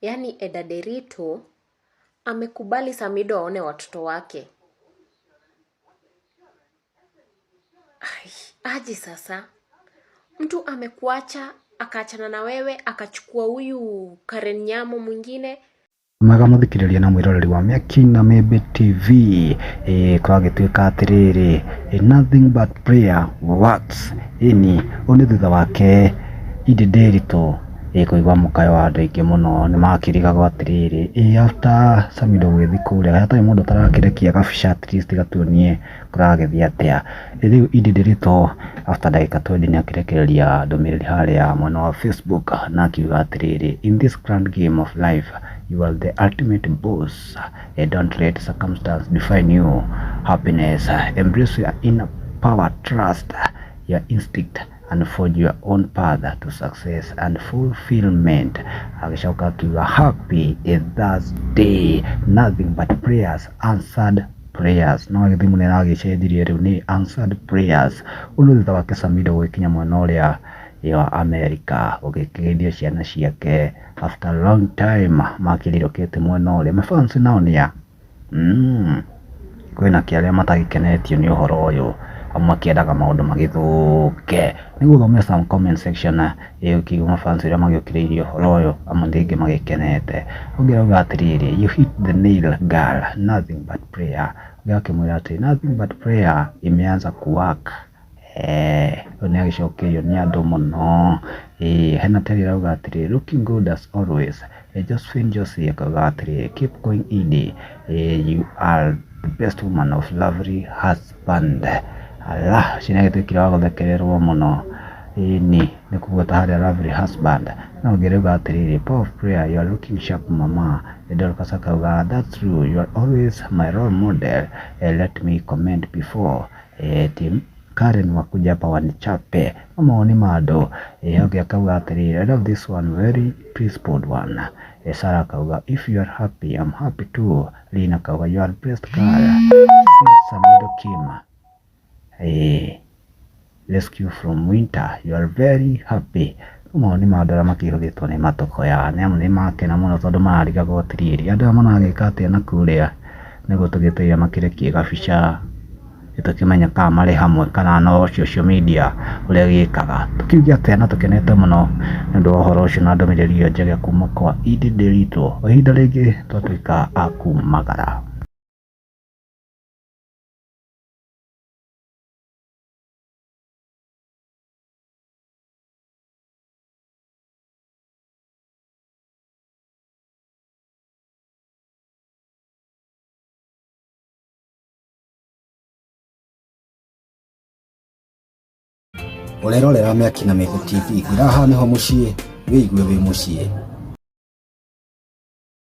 Yaani Eda Derito amekubali Samido aone watoto wake. Ai, aje sasa? Mtu amekuacha akaachana na wewe akachukua huyu Karen Nyamo mwingine. Mwega mũthikĩrĩria na mwĩroreri wa Mĩaki na Mĩmbi TV. Ĩĩ kũragĩtuĩka atĩrĩrĩ, nothing but prayer works. Ĩni ũyũ nĩ thutha wake Edday Nderitu kũigua mũkayo wa andũ aingĩ mũno. Nĩ makĩrigagwo atĩrĩrĩ, ĩ after Samido gũgĩthiĩ kũrĩa hatarĩ mũndũ ũtarakĩrekia gabica at least gatuonie kũragĩthiĩ atĩa. Rĩu Edday Nderitu after ndagĩka 20 nĩ akĩrekereria ndũmĩrĩri harĩa mwena wa Facebook na akiuga atĩrĩrĩ, in this grand game of life you are the ultimate boss. Don't let circumstance define you. Happiness, embrace your inner power, trust your instinct and forge your own path to success and fulfillment. Agĩcoka akiuga happy Thursday, nothing but prayers, answered prayers. No gĩthimu nĩ aragĩcenjirie rĩu nĩ answered prayers. Ũndũ thutha wake Samido gũgĩkinya mwena ũrĩa wa America gũgĩkĩgeithia ciana ciake after long time makĩrirũkĩte mwena ũrĩa. Mafans nao nĩa kwĩna kĩ arĩa matagĩkenetio nĩ ũhoro ũyũ, amwe makĩendaga maũndũ magĩthũke. Nĩgũthomera some comment section ĩũkĩigua mafans ũrĩa magĩũkĩrĩirie ũhoro ũyũ, amwe rĩngĩ magĩkenete. Ũngĩ arauga atĩrĩrĩ, you hit the nail girl, nothing but prayer. Ũngĩ akĩmwĩra atĩ nothing but prayer imeanza kuwork. Ũyũ nĩ agĩcokeirio nĩ andũ mũno. Hena Terry arauga atĩrĩrĩ, looking good as always. Josephine Josie akauga atĩrĩrĩ, keep going Edday, you are the best woman of lovely husband. Ala, ũcio nĩ agĩtuĩkire wa gũthekererwo mũno. Ĩni nĩ kũgweta harĩa lovely husband. No ũngĩ arauga atĩrĩrĩ, power of prayer, you are looking sharp mama. Dorcas akauga that's true, you are always my role model. Let me comment before team Karen wakuja hapa wanichape. Mawoni ma andũ. Ũngĩ akauga atĩrĩrĩ, I love this one, very principled one. Sarah akauga if you are happy, I'm happy too. Lina akauga you are blessed girl. Since Samido Kim rescue from winter, you are very happy. Mawoni ma andũ arĩa makĩihũrĩtwo nĩ matũkũya nĩ amu nĩ makena mũno tondũ mararigagwo atĩrĩrĩ, andũ aya maragĩka atĩa na kũrĩa nĩguo tũgĩteire makĩrekie gabica tũkĩmenya kana marĩ hamwe kana no social media ũrĩa gĩkaga. Tũkiuge atĩa na tũkenete mũno nĩ ũndũ wa ũhoro ũcio na ndũmĩrĩri ĩyo njega kuma kwa Edday Nderitu. O ihinda rĩngĩ twatuĩka a kumagara. Ũrerorera Mĩaki na Mĩthĩ TV, ngwĩra haha nĩho mũciĩ, wĩigue wĩ mũciĩ.